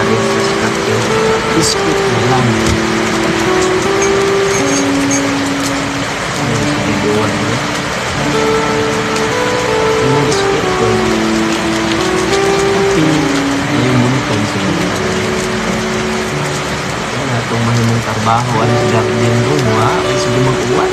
Pares sa scrapyard. Biscuit na lang. Ano sa bibuan mo? Yung biscuit ko. Okay. Yung buntag sa Wala itong mahimong trabaho. Ano sa garden room, ha? Ay, sige mag-uwan.